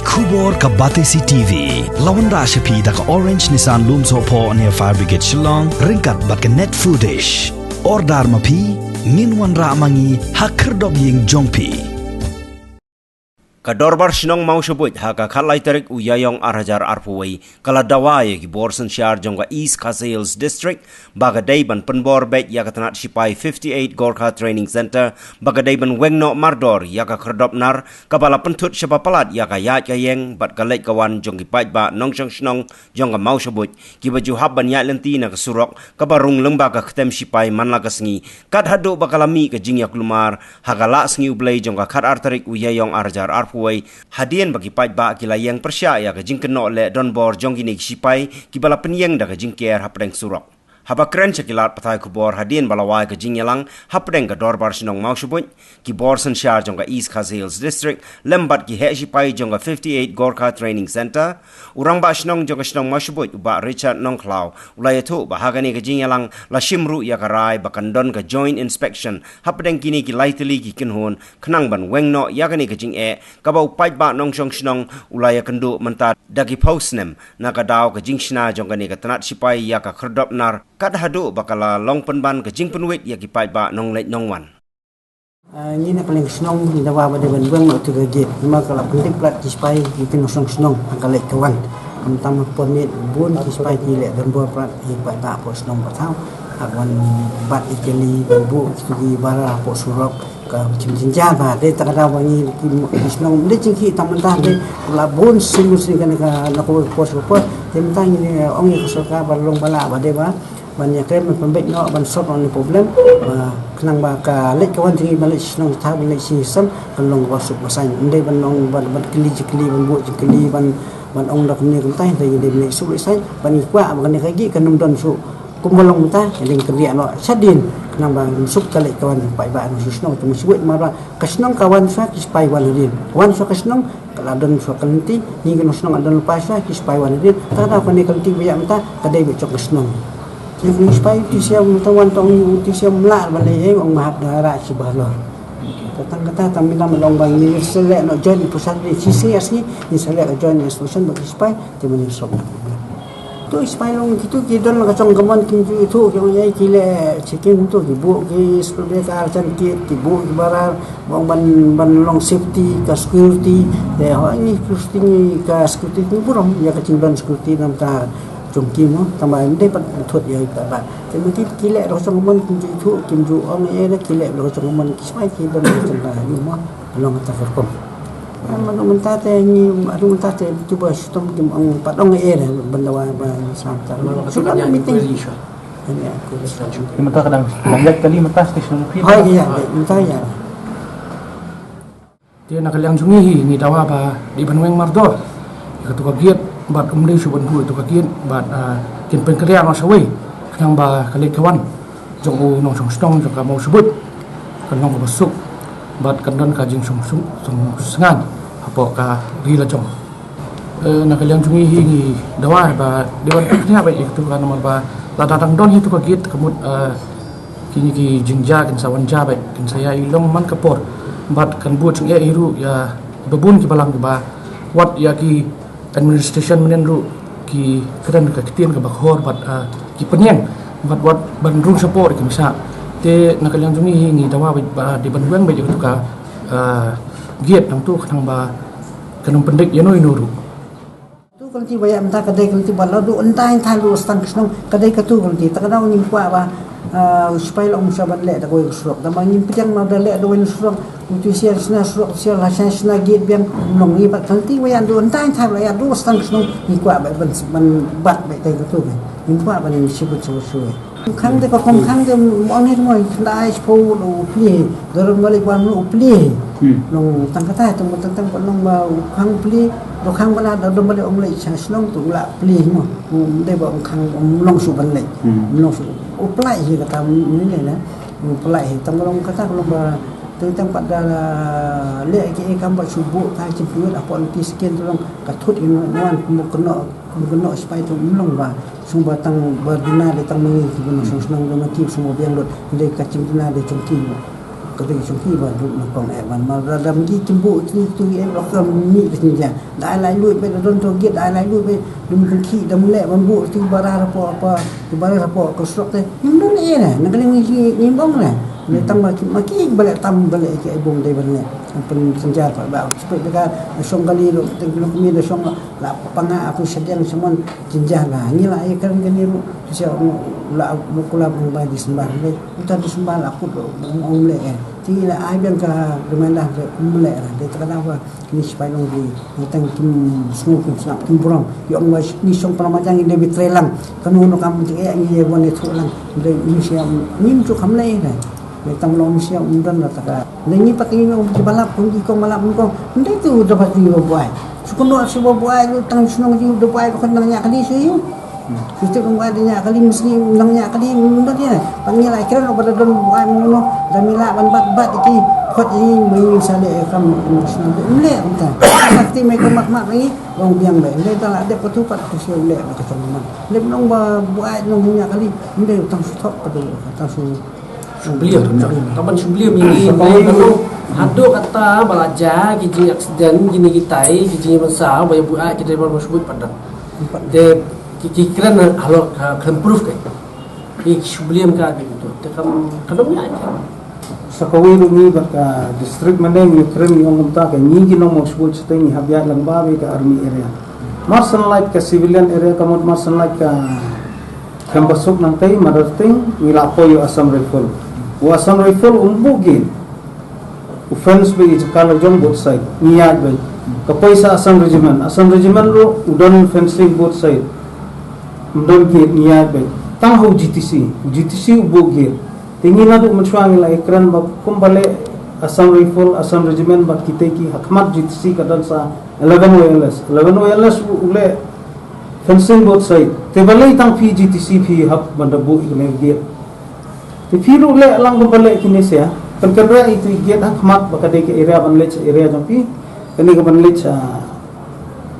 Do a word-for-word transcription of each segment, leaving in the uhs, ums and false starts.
Khubor ka Batesi T V la wanrah sha phi da ka Orange Nissan Lumsohphoh near Fire Brigade Shillong, ryngkat bad ka Net Foodish. Order ma phi, ngin wanrah ma ngi ha khyrdop ïing jong phi. Ka Dorbar Shnong Mawshabuit ha ka khatlai tarik u Ïaïong ar hajar arphew wei ka la dawa ïa ki bor synshar jong ka East Khasi Hills District ba ka dei ban pynbor beit ïa ka tnat shipai fifty-eight Gorkha Training Centre, ba ka dei ban weng noh mardor ïa ka khyrdop nar kaba la pynthut shaba palat ïa ka ïaid ka ïeng bad ka leit ka wan jong ki paidbah nongshong shnong jong ka Mawshabuit kiba ju hap ban ïaid lynti na ka surok kaba rung lyngba ka ktem shipai man la ka sngi, kat haduh ba ka la mih ka jingïakulmar ha ka Lah Sngi U Blei jong ka khatar tarik u Ïaïong ar hajar arphew wei, hadien ba ki paidbah ki la ïeng pyrshah ïa ka jingkynnoh leh donbor jong kine ki shipai kiba la pynïeng da ka jingker hapdeng surok. Haba kren sha ki lad pathai khubor hadien ba la wai ka jingïalang hapdeng ka Dorbar Shnong Mawshabuit, ki bor synshar jong ka East Khasi Hills District lem bad ki heh shipai jong ka fifty-eight Gorkha Training Centre, u Rangbah Shnong jong ka shnong Mawshabuit u Bah Richard Nongkhlaw u la ïathuh ba ha kane ka jingïalang la shim ruh ïa ka rai ba kan don ka joint inspection hapdeng kine ki lai tylli ki kynhun khnang ban weng noh ïa kane ka jingeh kaba u paidbah nongshong shnong u la ïakynduh mynta da ki phew snem na ka daw ka jingshna jong kane ka tnat shipai ïa ka khyrdop nar kat haduh ba ka la long pynban ka jingpynwit ïa ki paidbah nongleit nongwan. Ah, ngi na ka liang shnong ngi dawa ba dei ban weng noh ïa ka gate. Namar ka la pyndik palat ki shipai ïa ki nongshong shnong ha ka leit ka wan. Khamtam ha por miet bun ki shipai ki leh donbor palat ïa ki paidbah hapoh shnong ba thaw. Ha ka wan bat ïa ki kali ban buh ïa ki bara hapoh surok. Ka jing jingjar ba dei ta ka daw ba ngi ki shnong dei jingkhih tang mynta dei la bun sien bun sien kane ka na ka por ka por. Te mynta ngi ong ïa ka sorkar ba long ba lah ba dei ba ban ïakren ban pynbeit noh ban solve noh ni problem. Ba khnang ba ka leit ka wan jong ngi ban leit shnong thaw ban leit shisien kan long ba suk ba saiñ. Ym dei ban ong ban ban kylli jingkylli ban buh jingkylli ban ban ong da kumne kumtai. Te ngi dei ban leit suk leit saiñ ban ngi kwah ba kane ka gate kan ym don suk. Kumba long mynta, ïa dang kynriah noh shadien khnang ba suk ka leit ka wan paidbah nongshong shnong. Te Mawshabuit namar ba ka shnong ka wan shuwa ki shipai wan hadien. Wan shuwa ka shnong ka la don shuwa ka lynti, ngi ki nongshong shnong la don lypa shuwa ki shipai wan hadien. Ta ka daw kane ka lynti ba ïa mynta ka dei beit jong ka shnong. Ngi ki shipai u T C M mynta wan tang u T C M mlah ba lei ong ma hap da rah shi ba halor. Te tang kata tang mynta ma long ba ngi sa leh noh joint process ngi shi sngi ar sngi ngi sa leh ka joint inspection bad ki shipai. Te mynta sop. Tu shipai long kitu ki don la ka jong ka mon kim ju ithuh ki ong ïa ki leh checking tu ki buh ki screwdriver jan kit ki buh ki barar bong ban ban long safety ka security. Te ho ngi security ngi ka security ngi burom ïa ka jingdon security na ka bynta jong ki mo tang ba ym dei pat thut ïa ka ba. Te mynta ki leh la ka jong ka mon kim ju ithuh kim ju ong ïa ki leh la ka jong ka mon ki shipai ki don la ka jong ka ïa mo. Long kata ka rukom. Em, haduh mynta te ngi, haduh mynta te tu ba shitom kim ong pat ong eh ban dawa ba sam ta. Shu pat meeting. Ni mynta ka dang, dang ïaid kali mynta station free. Hoi, ïa, mynta ïa. Te na ka liang jong ngi hi ngi dawa ba dei ban weng mardor ïa katu ka gate bad ym dei shu ban buh ïa katu ka gate bad, ah, kin pynkynriah noh shawei khnang ba ka leit ka wan jong u nongshong shnong jong ka Mawshabuit kan long kaba suk bad kan don ka jingsuk suk suk sngewbha hapoh ka ri la jong. Eh, na ka liang jong ngi hi ngi dawa ba dei ban pynkynriah beit ïa katu ka namar ba lada dang don hi katu ka gate ka mut, eh, kine ki jingjia kin sa wan jia beit kin sa ïa i long man ka por bad kan buh jingeh hi ruh ïa kiba bun kiba lang kiba wat ïa ki administration mynnin ruh ki kren ka ktien kaba khor bad, ah, ki pynïeng bad wat ban rung shapoh ki masa. Te na ka liang jong ngi hi ngi dawa ba dei ban weng beit ïa katu ka, ah, gate nangtu khnang ba kan ym pyndik ïano ïano ruh. Tu ka lynti ba ïa mynta ka dei ka lynti ba la duh ntai ntai duh stang ka shnong ka dei katu ka lynti ta ka daw ngim kwah ba, ah, u sipai la ong sha ban leh da kawei ka surok da ma ngim pdiang ma da leh da kawei ka surok. Utu sia shna surok sia la shna shna gate biang. Nong ngi ba ka lynti ba ïa duh ntai ntai ba la ïa duh stang ka shnong ngi kwah ba ban ban bat ba kai katu ba ngim kwah ban shibut shibut shibut. Khang te ka khong khang te mo ne mo da ai spo u pli. Doron malik wan u pli. Hmm. Nong tang kata te mo tang tang ko nong ba u khang pli. Do khang bana da do malik ong lei shang shnong tu la pli mo. Mo de ba ong khang ong long shu ban lei. Hmm. Long shu. U plai hi kata ni ne na. U plai hi tang long kata long ba tang tang pat da le ki e kam ba shu bu ka chin pu da pon ti skin tu long ka thut in wan mo kno. Kum ka noh sipai tu mlong ba sung ba tang ba duna de tang mangi ki ba sung sung ba mati sung ba biang lut de ka ching duna de chong ki. Ka dei shong ki ba duk na kong eh ban mar da dam ki kimbu tu tu eh ba ka mi ka jinja. Da ai lai lui be da don to git da ai lai lui be dum kan ki dam le ban bu tu ba ra po pa ba ra po ko sok te. Nim don eh na na ka dei ni ni bong na. Ne tam ma ki ma ki ba le tam ba le ki ai bong dei ba le. Pen senja pa ba spek da ka shong kali lo teng lo mi da shong la panga aku sedang semon jinja la. Ngi la ai kan kan ni ru sia la bu kula bu ba di sembah le. Uta di sembah la aku lo um le eh. Ti la ai biang ka reminder de um le eh. De ta ka ba ni sipai long di. Ni tang kim sngu kim snap kim brong. Yong wa ni song pernah majang ni de bi trelang. Kan no kam ti eh ni ye bon ni thu lang. De ni sia ni tu kam le eh. Ni tang long sia um dan la ta ka. Ni ni pat ni no ki balap kun ki kong balap kun kong. Ni tu da pat ni ba buai. Su kun no su ba buai lu tang su nong ji da buai ko nang nya kali su yu. Su tu ba buai da nya kali mesti nang nya kali mun da dia. Pan ni lai kira no ba da don buai mun no. Da mi la ban bat bat ki. Khot ni mun ni sa le kam ni su nong le ta. Sakti me ko mak mak ni. Long biang be. Le ta la de ko tu pat ku su le ka chong man. Le nong ba buai nong nya kali. Ni tang su thok ka tu tang su Shubliam. Taban shubliam ini nai baru haduh kata balaja ki jing accident kini kitai ki jing masa baya buat kita baru sebut padan. De ki ki kren halor ka kren proof ke. Ki shubliam ka gitu. Te kam kadam ya. Sa kawei ruh ngi bad ka district Mandeng ngi kren ngi ong kumta ka ngi ki nongmong shuh shatei ngi hap ïaid lang ba ka army area. Marsan lait ka civilian area ka mut marsan lait ka Khlem ba suk nangtei, mother thing, ngi la poi u Assam Rifle. U Assam Rifle um buh gate. U fence ba i jaka la jong both side. Ngi ïaid beit. Ka poi sa Assam Regiment. Assam Regiment ruh u don fencing both side. Um don gate ngi ïaid beit. Tang ha u G T C. U G T C u buh gate. Te ngi naduh mynshuwa ngi la ïakren ba kumba leh Assam Rifle, Assam Regiment bad kitei ki ha khmat G T C ka don sa eleven Y L S. Eleven Y L S u leh fencing both side. Te balei tang phi G T C phi hap ban da buh ïa kane ka gate. Te phi ruh leh lang ba leh kine sia. Kan kan rah ïa itu i gate ha khmat ba ka dei ka area ban leit sa area jong phi. Kane ka ban leit sa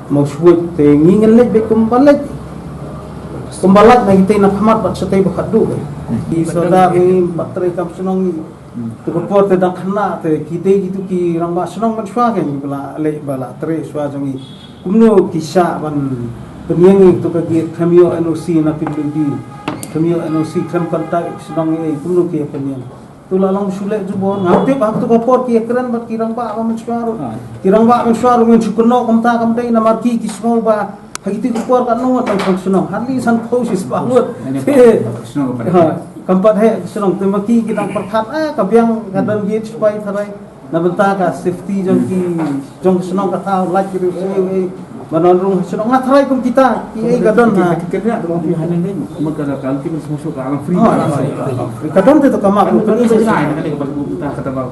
Mawshwuit te ngi ngin leit beit kumba leit. Kumba leit na kitei na khmat bad shatei ba khatduh beit. Ki sordar ngi pat trei kam shnong ngi. Te ka por te dang khynnah te ki dei kitu ki rangbah shnong ban shuwa ke ngi ba la leh ba la trei shuwa jong ngi. Kumno ki shah ban pynïeng ïa katu ka gate khlem ïoh N O C na P W D, khlem ïoh N O C, khlem contact shnong ei, kumno ki ïa pynïeng. Tu la long shu leh jubor, ngam tip ha katu ka por ki ïa kren bad ki rangbah ba mynshuwa ruh. Ki rangbah mynshuwa ruh ngin shu kynnoh kumta kam dei namar ki ki sngew ba ha kitu ki por katno ngut tang shnong. Hardly sanphew shispah ngut. Kam pat heh shnong te ma ki ki dang pyrkhat, eh, ka biang ka don gate sipai tharai. Na bynta ka safety jong ki, jong ki shnong ka thaw, lait ki riewsniew ei. Ba don rung ha shnong, nga tharai kum kita ki ei ka don ha. Ka don te to ka map.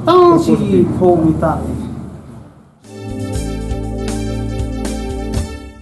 Tang shiphew meter.